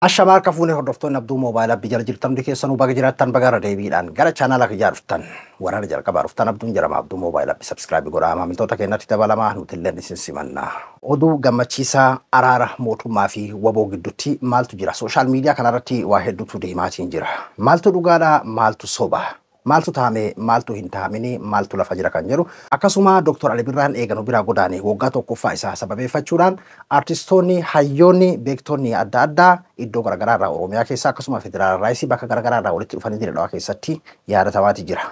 Ashamaa harka fuunee hordoftoonni Abduu Moobaayil Abbii jala jirtan hundi keessanuu baga jiraattan baga irra deebiidhaan gara chaanaala kiyyaa dhuftan waraana jalqabaa dhuftan Abduun jedhama. Abduu Moobaayil Abbii subscribe godhaa, maamiltoota keenyatti dabalamaa, nuti illee isin simanna. Oduu gammachiisaa araara mootummaa fi WBO gidduutti maaltu jira? Social media kanarratti waa hedduutu deemaatiin jira. Maaltu dhugaadha? Maaltu soba? Maaltu taame, maaltu hin taamini, maaltu lafa jira kan jedhu, akkasuma Dr. Ali Birraan eeganuu biraa godaane waggaa tokkoffaa isaa sababeeffachuudhaan artistoonni, hayyoonni, beektonni adda addaa iddoo garaagaraa irraa, Oromiyaa keessaa akkasuma federaal raayisii bakka garaagaraa irraa walitti dhufanii Dirre keessatti yaadatamaati jira.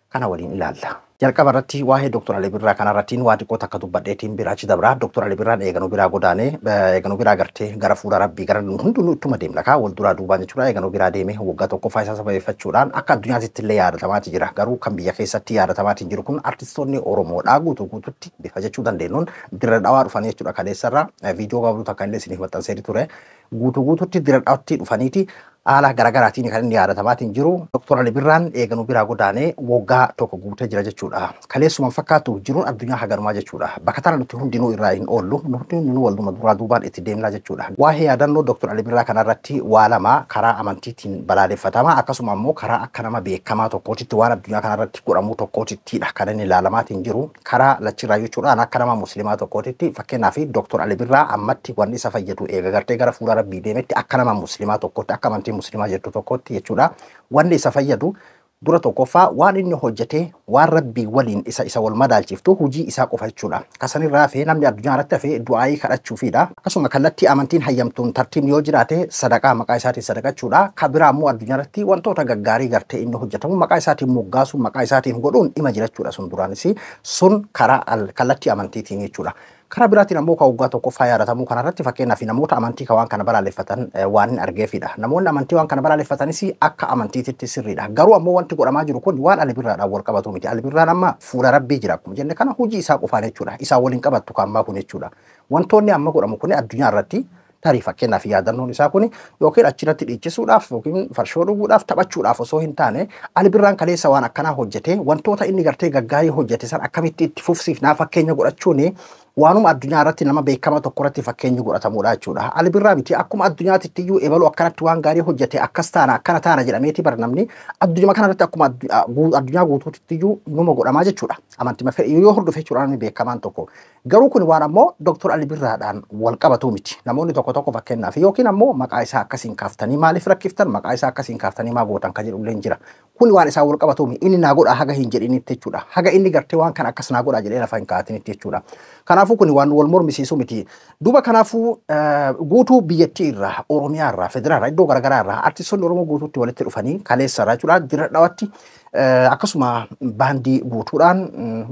Kana waliin ilaalla. Jalqaba irratti waa'ee Dr. Ali Birraa kanarrattiin waa xiqqoo takka dubbadheetiin biraachi dabra. Dr. Ali Birraan eeganuu biraa godaanee, eeganuu biraa gartee gara fuula rabbii gara hundinuu ittuma deemna kaa wal duraa duubaan jechuudha. Eeganuu biraa deemee waggaa tokkoffaa isaa sababeeffachuudhaan akka addunyaatti illee yaadatamaati jira. Garuu kan biyya keessatti yaadatamaatiin jiru kun artistoonni Oromoodhaa guutuu guututti bifa jechuu dandeenyuun Dirre Dhawaa dhufanii jechuudha. Kaleessarra viidiyoo gabaabduu takka illee isiniif maxxansee ture. Guutuu guututti Dirre Dhawaatti dhufaniiti haala garaagaraatiin kan inni yaadatamaatiin jiru. Dr. Ali Birraan eeganuu biraa godaanee waggaa tokko guutee jira jechuudha. Kaleessumaan fakkaatu jiruun addunyaa haganumaa jechuudha. Bakka tana nuti hundinuu irraa hin oollu, nuti hundinuu waluma duraa duubaan itti deemnaa jechuudha. Waa'ee yaadannoo Dr. Ali Birraa kanarratti waa lama: karaa amantiitiin balaaleffatama, akkasuma ammoo karaa akka nama beekamaa tokkootitti waan addunyaa kanarratti godhamuu tokkootittidha kan inni ilaalamaatiin jiru. Karaa lachirraa jechuudhaan akka nama musliimaa tokkootitti, fakkeenyaaf Dr. Ali Birraa ammatti wanni isa fayyadu eega gartee gara fuula rabbii deemetti akka nama musliimaa tokkootti, akka amantii musliimaa jettu tokkotti jechuudha. Wanni isa fayyadu dura tokkoffaa waan inni hojjete, waan rabbii waliin isa wal madaalchiftu hojii isaa qofa jechuudha. Kasanirraa hafee namni addunyaa irratti hafee du'aayii kadhachuufidha. Akkasuma kallattii amantiin hayyamtuun tartiibni yoo jiraate sadaqaa maqaa isaatiin sadaqachuudha. Ka biraa immoo addunyaa irratti wantoota gaggaarii gartee inni hojjetamu maqaa isaatiin moggaasu, maqaa isaatiin godhuun dhima jirachuudha, sun duraanis sun karaa kallattii amantiitiin jechuudha. Karaa biraatiin ammoo kan waggaa tokkoffaa yaadatamuu kanarratti fakkeenyaaf namoota amantii kan waan kana balaaleffatan waan hin argeefidha. Namoonni amantii waan kana balaaleffatanis akka amantiititti sirriidha. Garuu ammoo wanti godhamaa jiru kun waan Ali Birraadhaan wal qabatu miti. Ali Birraan amma fuula rabbii jira akkuma jenne kana hojii isaa qofaan jechuudha. Isaa waliin qabattu kan ammaa kun jechuudha. Wantoonni amma godhamu kun addunyaa irratti tarii fakkeenyaaf yaadannoon isaa kun yookiin achirratti dhiichisuudhaaf yookiin farshoo dhuguudhaaf taphachuudhaaf osoo hin taane, Ali Birraan kaleessa waan akkanaa hojjete, wantoota inni gartee gaggaarii hojjete san akkamitti itti fufsiifnaa fakkeenya godhachuun waanuma addunyaa irratti nama beekamaa tokko irratti fakkeenyi godhatamudha jechuudha. Ali Birraa miti, akkuma addunyaatti iyyuu ebaluu akkanatti waan gaarii hojjete akkas taana akkana taana jedhameeti bara namni addunyaa kanarratti akkuma addunyaa guutuutti iyyuu numa godhamaa jechuudha. Amantii fedhe yoo hordofe jechuudha namni beekamaan tokko. Garuu kun waan ammoo Dr. Ali Birraadhaan wal qabatu miti. Namoonni tokko tokko fakkeenyaaf yookiin ammoo maqaa isaa akkasiin kaaftanii maaliif rakkiftan, maqaa isaa akkasiin kaaftanii maa gootan kan jedhu illee jira. Kun waan isaa wal qabatu miti. Inni naa godha haga hin jedhinitti jechuudha. Haga inni gartee waan kana akkas naa godha jedhee lafa hin kaa'atinitti jechuudha. Kanaafuu kun waan wal mormisiisu miti. Duuba kanaafuu guutuu biyyattii irraa, Oromiyaa irraa, federaalaa, iddoo garaagaraa irraa artistoonni Oromoo guutuutti walitti dhufanii kaleessa irraa jechuudha Dirre Dhawaatti akkasuma baandii guutuudhaan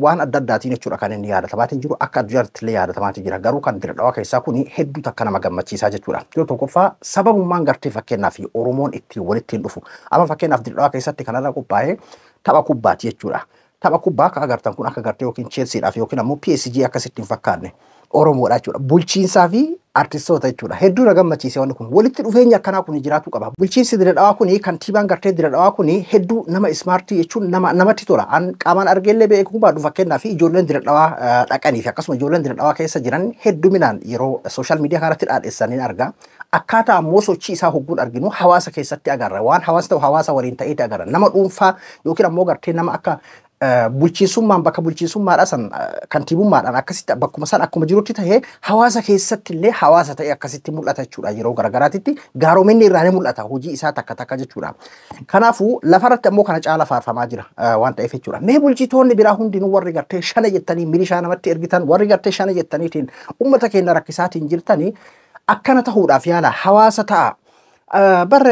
waan adda addaatiin jechuudha kan inni yaadatamaatiin jiru, akka addunyaatti illee yaadatamaatiin jira. Garuu kan Dirre Dhawaa keessaa kun hedduu takka nama gammachiisaa jechuudha. Yeroo tokkoffaa sababummaan gartee fakkeenyaaf Oromoon ittiin walitti hin dhufu. Amma fakkeenyaaf Dirre Dhawaa keessatti kanarra qophaa'ee tapha kubbaati jechuudha. Tapha kubbaa akka agartan kun akka gartee yookiin Chelseadhaaf yookiin ammoo PSG akkasitti hin fakkaanne Oromoodha jechuudha. Bulchiinsaa fi artistoota jechuudha. Hedduu na gammachiise wanni kun. Walitti dhufeenya akkanaa kun jiraachuu qaba. Bulchiinsi Dirre Dhawaa kun, kantiibaan gartee Dirre Dhawaa kun hedduu nama smart jechuun nama namatti tola. An qaamaan argeellee beekuu baadhu, fakkeenyaaf ijoolleen Dirre Dhawaa dhaqanii fi akkasuma ijoolleen Dirre Dhawaa keessa jiran hedduminaan yeroo social media kanatti dhaadheessanii argaa. Akkaataa ammoo sochii isaa hogguun arginu hawaasa keessatti agarra. Waan hawaasa ta'u hawaasa waliin ta'eeti agarra. Nama dhuunfaa yookiin ammoo gartee nama akka bulchiinsummaan bakka bulchiinsummaadha san kantiibummaadhaan akkasitti bakkuma san akkuma jirutti ta'ee hawaasa keessatti illee hawaasa ta'ee akkasitti mul'ata jechuudha. Yeroo garagaraatitti gaarominni irraa ni mul'ata hojii isaa takka takka jechuudha. Kanaafuu lafarratti ammoo kana caala faarfamaa jira waan ta'eef jechuudha. Mee bulchitoonni biraa hundinuu warri gartee shana jettanii milishaa namatti ergitan, warri gartee shana jettaniitiin uummata keenya rakkisaatiin jirtanii, akkana ta'uudhaaf yaala, hawaasa ta'a. Bar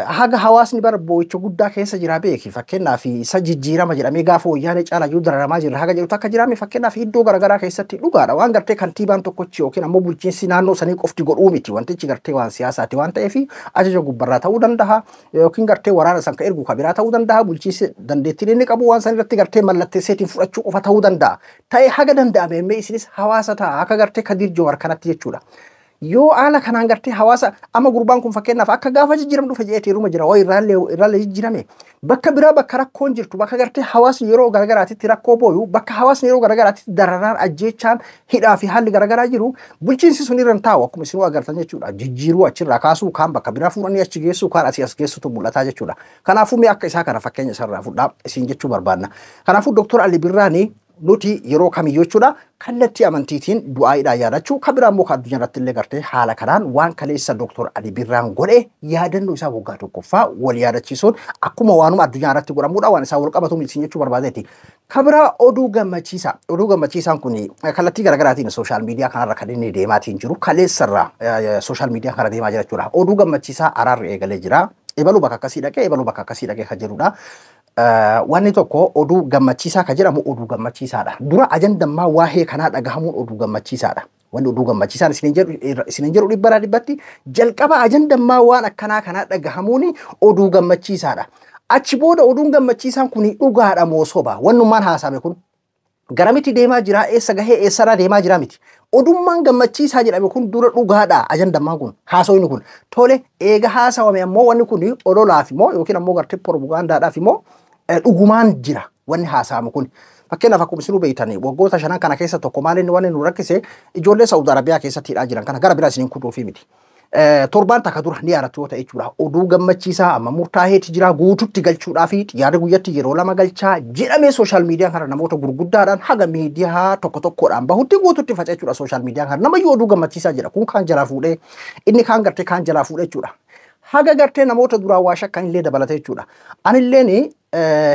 haga hawaasni bar boo'icha guddaa keessa jira beeki. Fakkeenyaaf isa jijjiirama jedhamee gaafa wayyaanee caalayyuu dararamaa jirra haga jedhutu akka jiraame fakkeenyaaf iddoo garaagaraa keessatti dhugaadha. Waan gartee kantiibaan tokkochi yookiin ammoo bulchiinsi naannoo sanii qofti godhuu miti. Wantichi gartee waan siyaasaati waan ta'eef ajaja gubbarraa ta'uu danda'a yookiin gartee waraana san ka ergu ka biraa ta'uu danda'a. Bulchiinsi dandeettiin inni qabu waan san irratti gartee mallatteesseetiin fudhachuu qofa ta'uu danda'a. Ta'ee haga danda'ame isinis hawaasa ta'a akka gartee Kadir Joowar kanatti jechuudha. Yoo haala kanaan gartee hawaasa amma gurbaan kun fakkeenyaaf akka gaafa jijjiiramu dhufe jedheeti yeruma jira wayi irraallee jijjiirame. Bakka biraa bakka rakkoon jirtu, bakka gartee hawaasni yeroo garagaraatitti rakkoo booyu, bakka hawaasni yeroo garagaraatitti dararaan, ajjeechaan, hidhaa fi haalli garagaraa jiru, bulchiinsi sun irra hin taa'u akkuma isin agartan jechuudha. Jijjiiruu, achirraa kaasuu, kaan bakka biraa fuudhanii achi geessuu, kaan asii as geessutu mul'ataa jechuudha. Kanaafuu mee akka isaa kana fakkeenya isarraa fudhaa isin jechuu barbaanna. Kanaafuu Dooktor Ali Birraanii nuti yeroo kamiyyuu jechuudha kallattii amantiitiin du'aa'iidhaan yaadachuu, kan biraa immoo kan addunyaa irratti illee gartee haala kanaan waan kaleessa Dooktor Ali Birraan godhe yaadannoo isaa waggaa tokkoffaa wal yaadachiisuun akkuma waanuma addunyaa irratti godhamuudha, waan isaa wal qabatu isin jechuu barbaadeeti. Kan biraa oduu gammachiisaa. Oduu gammachiisaan kun kallattii garaagaraatiin social media kanarra kan inni deemaatiin jiru, kaleessarraa social media kana deemaa jira jechuudha. Oduu gammachiisaa araarri eegalee jira. Ebaluu bakka akkasii dhaqee, ebaluu bakka akkasii dhaqee kan jedhudha. Wanni tokko oduu gammachiisaa kan jedhamu oduu gammachiisaadha. Dura ajandammaa waa'ee kanaa dhagahamuun oduu gammachiisaadha. Wanni oduu gammachiisaan isiniin jedhu dhibbaraa dhibbatti jalqaba ajandammaa waan akkanaa kanaa dhagahamuun oduu gammachiisaadha. Achi booda oduun gammachiisaan kun dhugaadha moo soba? Wannummaan haasa'ame kun garamitti deemaa jira, eessa gahee, eessarraa deemaa jira miti. Odummaan gammachiisaa jedhame kun dura dhugaadha ajandammaan kun, haasawni kun. Tole, eega haasawame ammoo wanni kun ololaaf immoo yookiin ammoo gartee propagaandaadhaaf immoo dhugumaan jira wanni haasa'amu kun. Fakkeenyaaf akkuma isinuu beektanii waggoota shanan kana keessa tokko maal inni wanni nu rakkise, ijoollee Saawud Arabiyaa keessatti hidhaa jiran kana gara biraa isiniin kutuufii miti. Torbaan takka dura ni yaadattu yoo ta'e jechuudha. Oduu gammachiisaa amma murtaa'eeti jira, guututti galchuudhaa fi xiyyaarri guyyatti yeroo 2 galchaa jedhamee social media kana namoota gurguddaadhaan haga miidiyaa tokko tokkodhaan bahutti guututti faca'e jechuudha social media kana. Namayyuu oduu gammachiisaa jedha. Kun kaan jalaa fuudhee, inni kaan gartee kaan jalaa fuudhee jechuudha. Haga gartee namoota duraan waa shakkan illee dabalate jechuudha. Anilleen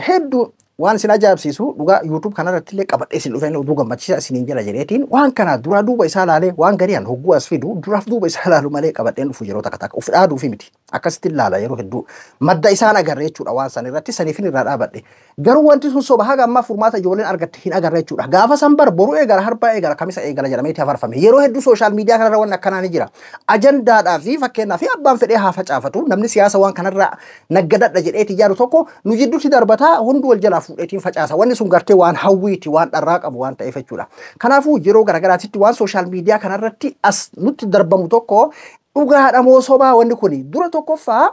hedduu waan isin ajaa'ibsiisu dhugaa YouTube kanarratti illee qabadhee isin dhufeen oduu gammachiisaa isiniin jala jedheetiin waan kana duraa duuba isaa ilaalee, waan garii an hogguu as fidu duraaf duuba isaa ilaalu malee qabadheen dhufu yeroo takka takka of dhaaduufi miti. Akkasitti ilaala, yeroo hedduu madda isaan agarre jechuudha waan san irratti, saniifin irraa dhaabadhe. Garuu wanti sun soba, haga ammaa furmaata ijoolleen argatte hin agarre jechuudha. Gaafa san bar boruu eegala, harbaa eegala, kamisa eegala jedhameeti hafarfame. Yeroo hedduu social media kanarra wanni akkanaa ni jira. Ajandaadhaa fi fakkeenyaa fi abbaan fedhee haa facaafatu, namni siyaasa waan kanarraa naggadadha jedheeti yaadu tokko nu jidduutti darbataa, hundi wal jalaa fuudheetiin facaasa. Wanni sun gartee waan hawwiiti, waan dharraa qabu waan ta'eef jechuudha. Kanaafuu yeroo garagaraatitti waan social media kanarratti as nutti darbamu tokko dhugaadha moo sobaa, wanni kuni dura tokkoffaa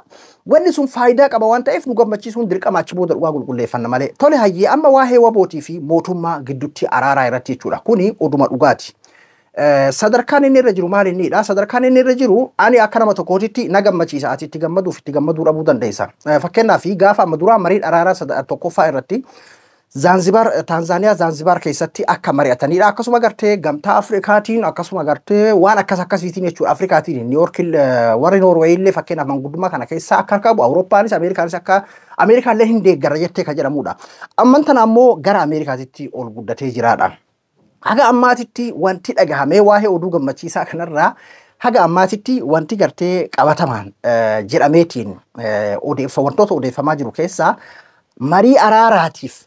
wanni sun faayidaa qaba waan ta'eef nu gammachiisuun dirqama, achi booda dhugaa qulqulleeffanna malee. Tole, hayyee, amma waa'ee wabootii fi mootummaa gidduutti araaraa irratti jechuudha. Kuni oduma dhugaati. Sadarkaan inni irra jiru maal innidha? Sadarkaan inni irra jiru ani akka nama tokkootitti na gammachiisa. Ati itti gammaduuf itti gammaduu dhabuu dandeessa. Fakkeenyaaf gaafa amma duraa mariin araaraa tokkoffaa irratti Zaanzibaar, Taanzaaniyaa Zaanzibaar keessatti akka mari'atanidha. Akkasuma gartee gamtaa Afrikaatiin, akkasuma gartee waan akkas akkasiitiin jechuudha. Afrikaatiin Niiyork, warri Noorweey illee fakkeenyaaf manguddummaa kana keessaa akka qabu, Awurooppaanis Ameerikaanis akka Ameerikaallee hin deeggarra jettee kan jedhamudha. Amman tana ammoo gara Ameerikaatitti ol guddatee jiraadha. Haga ammaatitti wanti dhagahamee waa'ee oduu gammachiisaa kanarraa haga ammaatitti wanti gartee qabatamaan jedhameetiin wantoota odeeffamaa jiru keessaa marii araaraatiif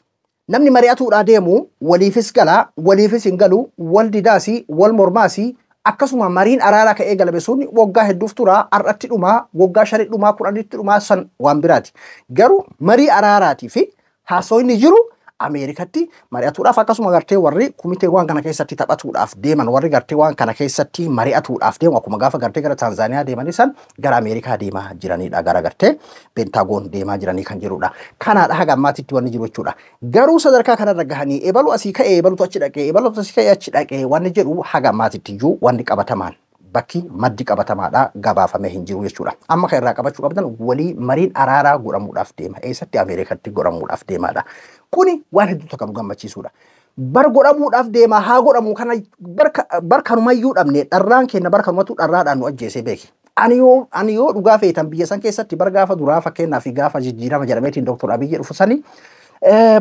namni mari'atuudhaa deemu waliifis gala, waliifis hin galu, wal didaasi, wal mormaasi. Akkasuma mariin araaraa ka'ee galame sun waggaa hedduuf tura, har'atti dhumaa, waggaa 5tti dhumaa, 10tti dhumaa, san waan biraati. Garuu marii araaraatii fi haasawni jiru Ameerikatti mari'atuudhaaf, akkasuma gartee warri kumitee waan kana keessatti taphatuudhaaf deeman, warri gartee waan kana keessatti mari'atuudhaaf deemu, akkuma gaafa gartee gara Taanzaaniyaa deemanii san gara Ameerikaa deemaa jiranidha, gara gartee Peentaagoon deemaa jiranii kan jirudha. Kanaadha haga ammaatitti wanni jiru jechuudha. Garuu sadarkaa kanarra gahanii ebalu asii ka'ee, ebalutu achi dhaqee, ebalutu asii ka'ee achi dhaqee wanni jedhu haga ammaatitti iyyuu wanni qabatamaan bakki maddi qabatamaadha gabaafamee hin jiru jechuudha. Amma kan irraa qabachuu qabdan walii mariin araaraa godhamuudhaaf deema. Eessatti? Ameerikatti godhamuudhaaf deemaadha. Kuni waan hedduu tokko nu gammachiisudha. Bar godhamuudhaaf deema, haa godhamu kana bar kanumayyuu dhabne, dharraan keenya bar kanumatu dharraadhaan nu ajjeesee beeki. Ani yoo dhugaa feetan biyya san keessatti bar gaafa duraa fakkeenyaa fi gaafa jijjiirama jedhameetiin Dooktor Abiyyi dhufu sanii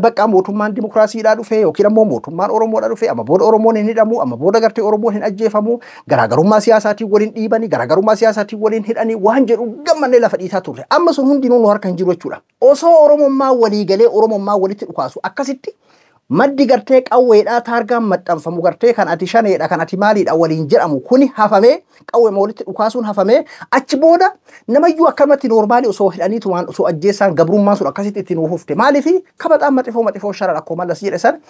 bakka mootummaan dimokiraasiidhaa dhufe yookiin ammoo mootummaan Oromoodhaa dhufe, amma booda Oromoon hin hidhamu, amma booda gartee Oromoon hin ajjeefamu, garaagarummaa siyaasaatiin waliin dhiibanii, garaagarummaa siyaasaatiin waliin hidhanii waan jedhu gammannee lafa dhiitaa turre. Amma sun hundinuu nu harka hin jiru jechuudha. Osoo Oromummaa walii galee Oromummaa walitti dhukaasu, akkasitti maddi gartee qawweedhaa taargaan maxxanfamu gartee kan ati shaneedha, kan ati maaliidha waliin jedhamu kuni hafamee, qawwee walitti dhukaasuun hafamee, achi booda namayyuu akkanumatti normal osoo hidhaniitumaan osoo ajjeessaan gabrummaan sun akkasitti itti nuuf hufte, maaliifi kabaxaan maxifoo maxifoo sharan akkuma Mallas jedhe san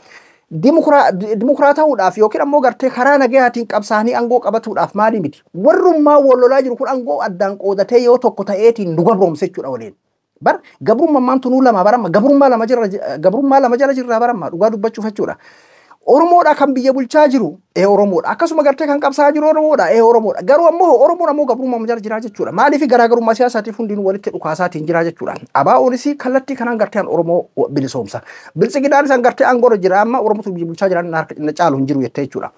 Dimokiraata'uudhaaf yookiin ammoo gartee karaa nagayaatiin qabsaanii aangoo qabatuudhaaf maali miti. Warrummaa wal lolaa jiru kun aangoo addaan qoodatee yoo tokko ta'eetiin nu gabroomse jechuudha waliin. Bar gabrummaan tunuu lama baramma gabrummaa lama jira gabrummaa lama jala jirra baramma dhugaa dubbachuuf jechuudha. Oromoodha kan biyya bulchaa jiru ee Oromoodha. Akkasuma gartee kan qabsaa jiru Oromoodha ee Oromoodha. Garuu ammoo Oromoon ammoo gabrummaa jala jira jechuudha. Maaliif garaagarummaa siyaasaatiif hundinuu walitti dhukaasaatiin jira jechuudha. ABO'nis kallattii kanaan gartee an Oromoo bilisoomsa. Biltsiginnaan isaan gartee aangoorra jira amma Oromootu biyya bulchaa jira na caalu hin jiru jettee jechuudha.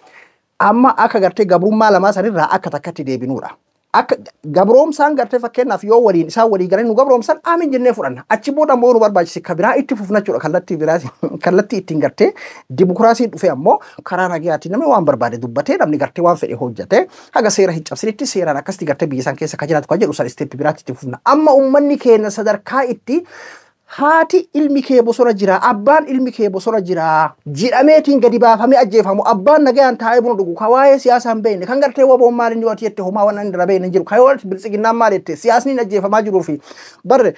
Amma akka gartee gabrummaa lamaa sanirraa akka takkatti deebinuudha. Akka gabroomsaan gartee fakkeenyaaf yoo waliin isaan walii galanii nu gabroomsan aamin jennee fudhanna. Achi booda ammoo nu barbaachise ka biraa itti fufna jechuudha. Kallattii biraa kallattii ittiin gartee dimokiraasiin dhufe ammoo karaa nagayaatiin namni waan barbaade dubbatee namni gartee waan fedhe hojjetee haga seera hin cabsinitti seeraan akkasitti gartee biyya isaan keessa ka jiraatu kan jedhu san step biraatti itti fufna. Amma uummanni keenya sadarkaa itti haati ilmi kee bosona jira, abbaan ilmi kee bosona jira jedhameetiin gadi baafamee ajjeefamu, abbaan nagayaan taa'ee buna dhugu, ka waa'ee siyaasaa hin beekne, kan gartee WBOn maal inni ati jette homaa waan inni irra beekne hin jiru, ka yoo biltsiginnaan maal jette siyaasni hin ajjeefamaa jiruu fi barre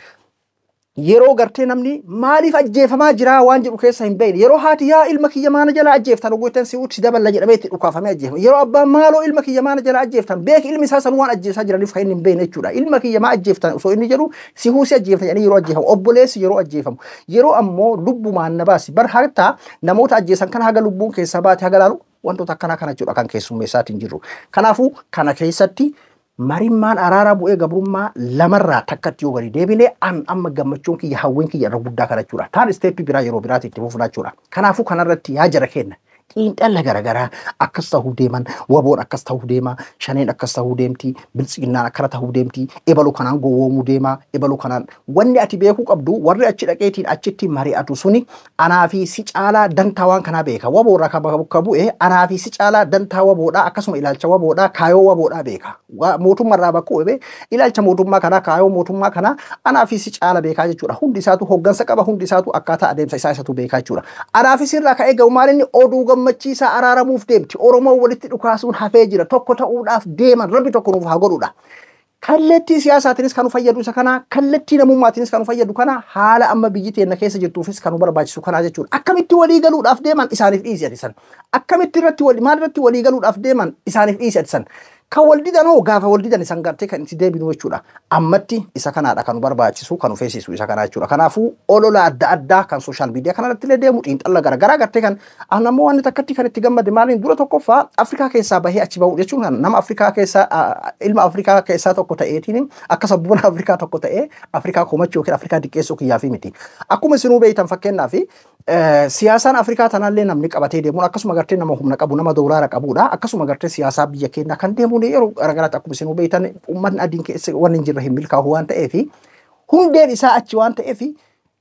yeroo gartee namni maaliif ajjeefamaa jira waan jedhu keessa hin beekne, yeroo haati yaa ilma kiyya maana jala ajjeeftan oggoytan si'uutti daballa jedhamee itti dhukaafamee ajjeefama, yeroo abbaan maaloo ilma kiyya maana jala ajjeeftan beek ilmi isaa san waan ajjeesaa jiraniif kan inni hin beekne jechuudha. Ilma kiyya maa ajjeeftan osoo inni jedhu sihuu si ajjeeftan jedhanii yeroo ajjeefamu, obboleessi yeroo ajjeefamu, yeroo ammoo lubbumaan na baasi bar hatta namoota ajjeesan kana haga lubbuun keessaa baate haga laalu wantoota akkanaa kana jechuudha kan keessummeessaatiin jirru. Kanaafuu kana keessatti marimmaan araara bu'ee gabrummaa lamarraa takkatti yoo gadi deebine an amma gammachuun kiyya hawwiin kiyya irra guddaa kana jechuudha. Taan step biraa yeroo biraatti itti fufna jechuudha. Kanaafuu kanarratti yaa jara kenna. Xiinxalla garaagaraa akkas ta'uu deeman, WBOn akkas ta'uu deema, shaneen akkas ta'uu deemti, biltsiginnaan akkana ta'uu deemti, ebaluu kanaan gowwoomuu deema, ebaluu kanaan wanni ati beekuu qabdu warri achi dhaqeetiin achitti mari'atu suni anaa fi si caalaa dantaa waan kanaa beeka. WBO irraa kan bakka bu'e anaa fi si caalaa dantaa WBOdhaa akkasuma ilaalcha WBOdhaa kaayoo WBOdhaa beeka. Mootummaa irraa bakka bu'e ilaalcha mootummaa kanaa kaayoo mootummaa kanaa anaa fi si caala beekaa jechuudha. Hundi isaatu hoggansa qaba, hundi isaatu akkaataa adeemsa isaa isatu beekaa jechuudha. Anaa fi sirraa ka'ee ga'u maal inni oduu gammachiisaa araaramuuf deemti. Oromoo walitti dhukaasuun hafee jira. Tokko ta'uudhaaf deeman rabbi tokko nuuf haa godhudha. Kallattii siyaasaatiinis kan nu fayyadu isa kana, kallattii namummaatiinis kan nu fayyadu kana, haala amma biyyi teenya keessa jirtuufis kan nu barbaachisu kana jechuudha. Akkamitti walii galuudhaaf deeman isaaniif dhiisi ati san. Akkamitti irratti walii maal irratti walii galuudhaaf deeman isaaniif dhiisi ati san. Kan wal didan hoo gaafa wal didan isan gartee kan itti deebinu jechuudha. Ammatti isa kanaadha kan nu barbaachisu kan nu feesisu isa kanaa jechuudha. Kanaafuu olola adda addaa kan social media kanarratti illee deemu xiinxalla garaagaraa gartee kan an ammoo waan takkatti kan itti gammade maaliin dura tokkoffaa Afrikaa keessaa bahee achi bahu jechuun kan nama Afrikaa keessaa ilma Afrikaa keessaa tokko ta'eetiin akka sabboona Afrikaa tokko ta'ee Afrikaa komachuu yookiin Afrikaa diqqeessuu kiyyaa fi miti. Akkuma isinuu beektan fakkeenyaaf siyaasaan Afrikaa tanallee namni qabatee deemuun akkasuma gartee nama humna qabu nama doolaara qabudha. Akkasuma gartee siyaasaa biyya keenyaa kan deemuun yeroo garaagaraatti akkuma isinuu beektan uummatni adiin keessa waan hin jirre hin milkaa'u waan ta'eef hundeen isaa achi waan ta'eef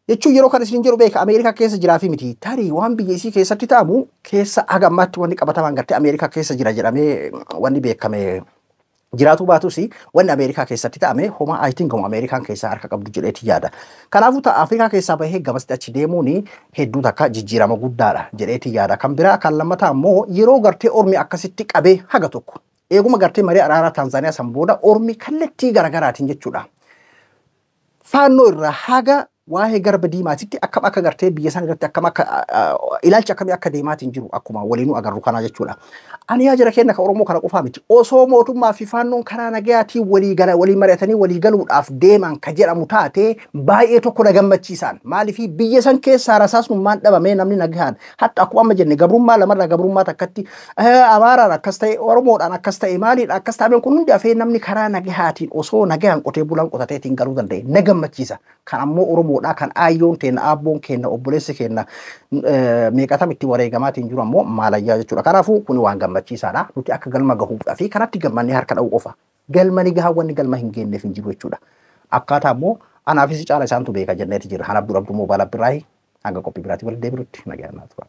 jechuun yeroo kan isin jedhu beeka Ameerikaa keessa jiraa fi miti. Tarii waan biyya isii keessatti ta'amu keessa haga ammaatti wanni qabatamaan gartee Ameerikaa keessa jira jedhamee wanni beekame jiraatu baatus wanni Ameerikaa keessatti ta'ame homaa I think Ameerikaan keessaa harka qabdu jedheeti yaada. Kanaafuu ta'a Afrikaa keessaa bahee gamasitti achi deemuun hedduu takka jijjiirama guddaadha jedheeti yaada. Kan biraa kan lammataa immoo yeroo gartee ormi akkasitti qabee haga tokko eeguma gartee marii araaraa Taanzaaniyaa san booda ormi kallattii garaagaraatiin jechuudha. Faannoo irraa haga waa'ee garba diimaatitti akkam akka gartee biyya san irratti akkam akka ilaalcha akkamii akka deemaatiin jiru akkuma waliinuu agarru kanaa jechuudha. Ani yaa jira kenna ka Oromoo kana qofaa miti. Osoo mootummaa fi faannoon karaa nagayaatiin walii gala walii mari'atanii walii galuudhaaf deeman ka jedhamu taate baay'ee tokko na gammachiisaan. Maaliif biyya san keessaa rasaasnummaan dhabamee namni nagahaan hatta akkuma amma jenne gabrummaa lamarraa gabrummaa takkatti Amaaraan akkas ta'e Oromoodhaan akkas ta'e maaliidhaan akkas ta'e kun hundi hafee namni karaa nagahaatiin osoo nagahaan qotee bulaan qotateetiin galuu danda'e na gammachiisa. Kan ammoo Oromoodhaa kan aayyoon teenna abboon keenna obboleessi keenna meeqatam itti wareegamaatiin jiru ammoo maalayyaa jechuudha. Kanaafuu kun waan gammachiisaadha. Nuti akka galma gahuudhaa fi kanatti gammannee harka dha'uu qofa. Galma ni gahaa wanni galma hin geenyeef hin jiru jechuudha. Akkaataa ammoo anaafis caala isaantu beeka jenneeti jira. Hanaaf dura Abduu Moobaala Birraahi hanga qophii biraatti walitti deebinutti nagaan naa tura.